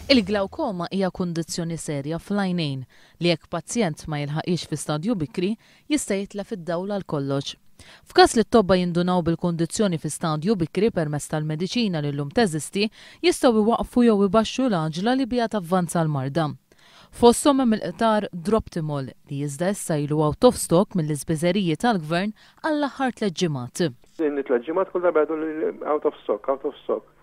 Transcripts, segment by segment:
Il-glawkoma hija kundizzjoni serja fl-għajnejn li jekk pazjent ma jilħaqhiex fi stadju bikri, jista' jitlef id-dawl għal kollox. F'każ li t-tobba jindunaw bil-kundizzjoni fi stadju bikri permezz tal-mediċina li llum teżisti, jistgħu jwaqqfu jew ibaxxu l-għaġla li biha tavvanza l-marda. Fosthom hemm il-qtar Droptimol li iżda issa ilu out of stock mill-ispiżeriji tal-Gvern għall-aħħar tlett ġimgħat. Din it-tlett ġimgħat kull darba jgħidu li out of stock, out of stock.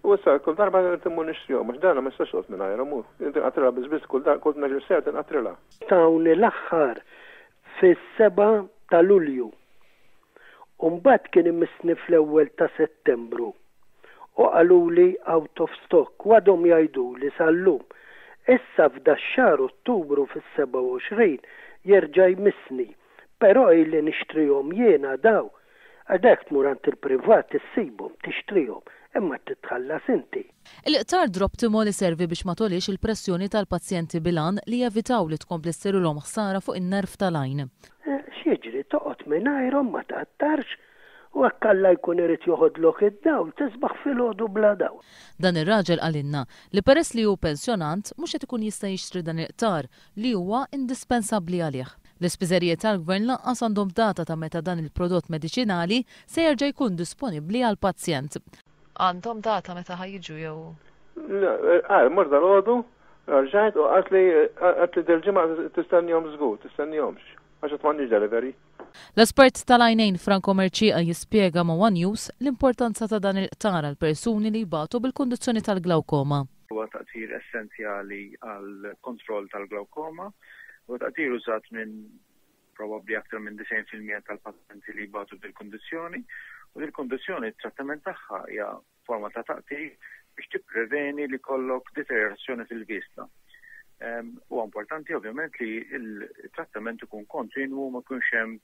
U issa kull darba rrid immur nixtrihom għax dana ma nistax noqgħod mingħajrhom u tinqatrilha biss biss kull kull 12-il siegħa tinqatrilha. Tawni l-aħħar fis-sebgħa ta' Lulju u mbagħad kien imissni fl-ewwel ta' Settembru. U qaluli out of stock u għadhom jgħiduli sal-lum. Issa f'dax-xahar Ottubru fis-27 jerġa' jmissni. Però ili nixtrihom jiena daw. Għax da jekk tmur għand il-privat issibhom, tixtrihom, imma trid tħallas inti. Il-qtar Droptimol iservi biex ma togħliex il-pressjoni tal-pazjenti bil-għan li jevitaw li tkompli ssirilhom ħsara fuq in-nerv tal-għajn. X'jiġri? Toqgħod mingħajrhom ma tqattarx U hekk Alla jkun irid joħodlok id-dawl, tisbaħ filgħodu bla dawl. Dan ir-raġel qalilna li peress li hu pensjonant mhux qed ikun jista' jixtri dan il-qtar li huwa indispensabbli għalih. L-ispiżeriji tal-Gvern lanqas għandhom data ta' meta dan il-prodott mediċinali se jerġa' jkun disponibbli għall-pazjent. Għandhom data meta ħa jiġu jew? Le, qal, mort dalgħodu, rġajt u qaltli qaltli dil-ġimgħa tistennihom żgur, tistennihomx, għax għad m'għandniex delivery. L-espert tal-għajnejn Franco Mercieca jispjega ma' one News l-importanza ta' dan il-qtar għal persuni li jbatu bil-kundizzjoni tal-glawkoma. Huwa taqtir essenzjali għall-kontroll tal-glawkoma. Huwa taqtir użat minn probabbli aktar minn 90% tal-pazjenti li jbatu bil-kundizzjoni u dil-kundizzjoni t-trattament tagħha hija forma ta' taqtir biex tippreveni li jkollok deteriorazzjoni fil-vista. Huwa importanti ovvjament li l-trattament ikun kontinwu ma jkunx hemm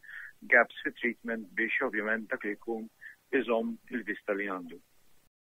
gaps fit-treatment biex ovvjament dak li jkun iżomm il-vista li għandu.